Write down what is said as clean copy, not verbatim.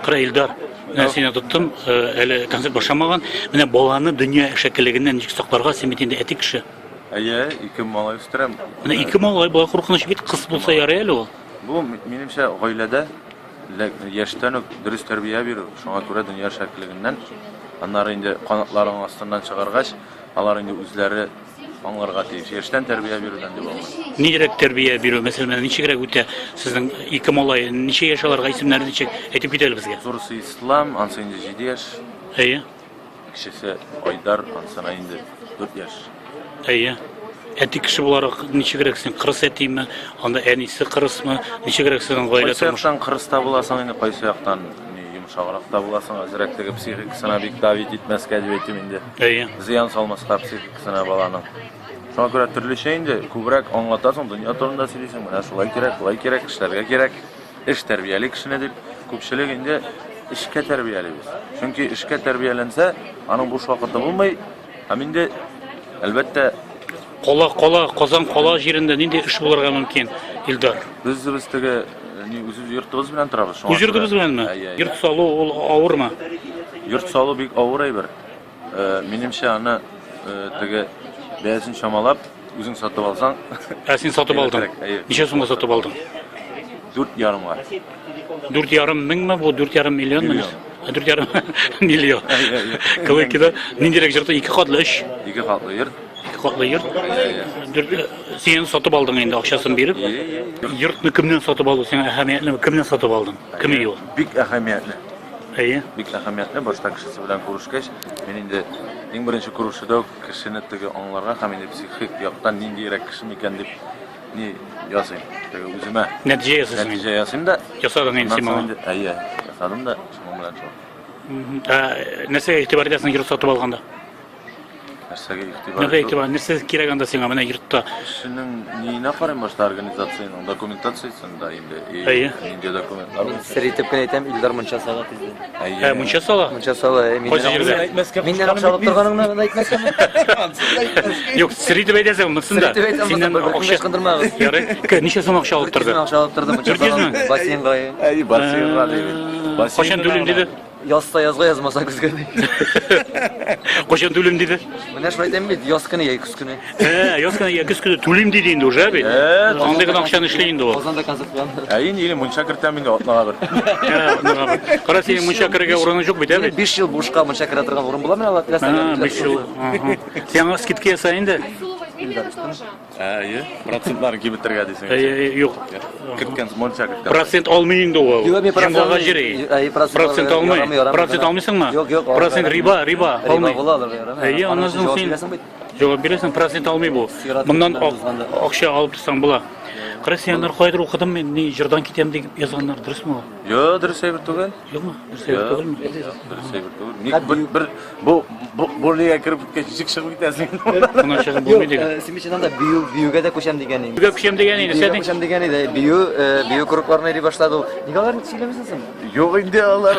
Кара, Илдар, менә сине тоттым, әле концерт башламаган. Менә баланы дөнья әшәкелегеннән ничек сакларга, син бит инде әти кеше. Әйе, ике малай үстерәм. Менә ике малай, болай куркыныч бит, кыз булса ярый әле ул. Бу, минемчә, гаиләдә яшьтән үк дөрес тәрбия бирү, шуңа күрә дөнья әшәкелегеннән, аннары инде канатларың астыннан чыгаргач, алар инде үзләре аңларга тиеш. Яшьтән тәрбия бирүдән дип аңлыйм. Нидерәк тәрбия бирү, мәсәлән, менә ничегрәк үтә сезнең ике малай, ничә яшь аларга, исемнәре ничек? Әйтеп кит әле безгә. Зурысы Ислам, ансы инде 7 яшь. Әйе. Кечесе Айдар, ансына инде 4 яшь. Әйе. Әти кеше буларак ничегрәк син, кырыс әтиме, анда әнисе кырысмы, ничегрәк сезнең гаилә тормышы? Кайсы яктан кырыс та буласың инде, кайсы яктан йомшаграк та буласың, әзрәк теге психикасына бик давить итмәскә дип әйтим инде. Әйе. Зыян салмаска психикасына баланың. Шуңа күрә төрлечә инде, күбрәк аңлатасың, дөнья турында сөйлисең, менә шулай кирәк, болай кирәк, эшләргә кирәк. Эш тәрбияли кешене дип, күпчелек инде эшкә тәрбиялибез. Чөнки эшкә тәрбияләнсә, аның буш вакыты булмый. Һәм инде, әлбәттә, Кала, кала, Казан кала җирендә нинди эш булырга мөмкин, Илдар? Без без теге ни үзебез йортыбыз белән торабыз. Шуңа Үз йортыбыз беләнме? Йорт салу ул авырмы? Йорт салу бик авыр әйбер. Минемчә, аны теге бәясен чамалап, үзең сатып алсаң. Ә син сатып алдың? Ничә сумга сатып алдың? Дүрт ярымга. 4,5 меңме бу, 4,5 миллионмы? 4,5 миллион. Клыкида ниндирәк йорты? Ике катлы, өч? Ике катлы йорт. Ике катлы йорт. Дүрт, син сатып алдың инде акчасын биреп. Йортны кемнән сатып алу сиңа әһәмиятлеме? Кемнән сатып алдың? Кем өе ул? Бик әһәмиятле. Әйе. Бик әһәмиятле, башта кешесе белән күрешкәч, мин инде иң беренче күрешүдә үк кешене теге аңларга һәм инде психик яктан ниндиерәк кеше микән дип ни ясыйм. Теге үземә. Нәтиҗә ясыйсың. Нәтиҗә ясыйм да. Ясадың инде син моңа. Әйе, ясадым да, шуның белән шул. Ә нәрсәгә игътибар итәсең йорт сатып алганда? Нәрсәгә игътибар Нәрсәгә игътибар, нәрсә кирәк анда сиңа менә йортта? Кешенең ниенә карыйм башта организациянең документациясен дә инде. Әйе. Нинди документлар? Мин сер итеп кенә әйтәм, Илдар мунча сала тиздән. Әйе. Ә, мунча сала? Мунча сала, ә, Кайсы җирдә? Миннән акча алып торганыңны гына әйтмәскәме? Юк, сер итеп әйтәсең, монысын Сер да. итеп әйтәм, Синнән бер акча ычкындырмагыз. Ярый. Ничә сум акча алып 400 торды? мең акча алып торды, мунча 400 сала. мең? Бассейнга. Әй, бассейнга диде. Кайчан түлим диде? Язса язга, язмаса көзгә ди. Кайчан түлим диде? Менә шулай әйтәм бит, яз көне я көз көне. Ә, яз көне я көз көне түлим диде инде уже бит. Андый гына акчаны эшли инде ул. Казанда концерт куям. Ә инде или мунча кертәм инде атнага бер. Ә, атнага бер. Кара, синең мунча керергә урының юк бит, ә бит? 5 ел бушка мунча керә торган урын була менә алла теләсә. 5 ел. Син аңа скидка яса инде. Әйе, процентларын киметергә дисең. Әйе, юк. Керткән, мунча керткән. Процент алмый инде ул. Юк, мин процент Җомгага җыри. Әйе, процент алмый. Процент алмыйсыңмы? Юк, юк. Процент риба, риба алмый. Риба була алар, ярамый. Әйе, аннан соң син җавап бирәсең, процент алмый бу. Моннан акча алып торсаң була. Кара, син аннары кайдыр укыдым мин, ни җырдан китәм дип язганнар, дөресме ул? Юк, дөрес әйбер түгел. Юкмы? Дөрес әйбер түгелме? Дөрес әйбер түгел. Ник бер, бер бу бу бу нигә кереп киткәч ничек чыгып китәсең? Моннан чыгып булмый дигән. Син бит чыннан да бию биюгә дә күчәм дигән инде. Биюгә күчәм дигән инде. Биюгә күчәм дигән иде. Бию бию кругларына йөри башлады ул. Нигә аларны сөйләмисең соң? Юк инде алар.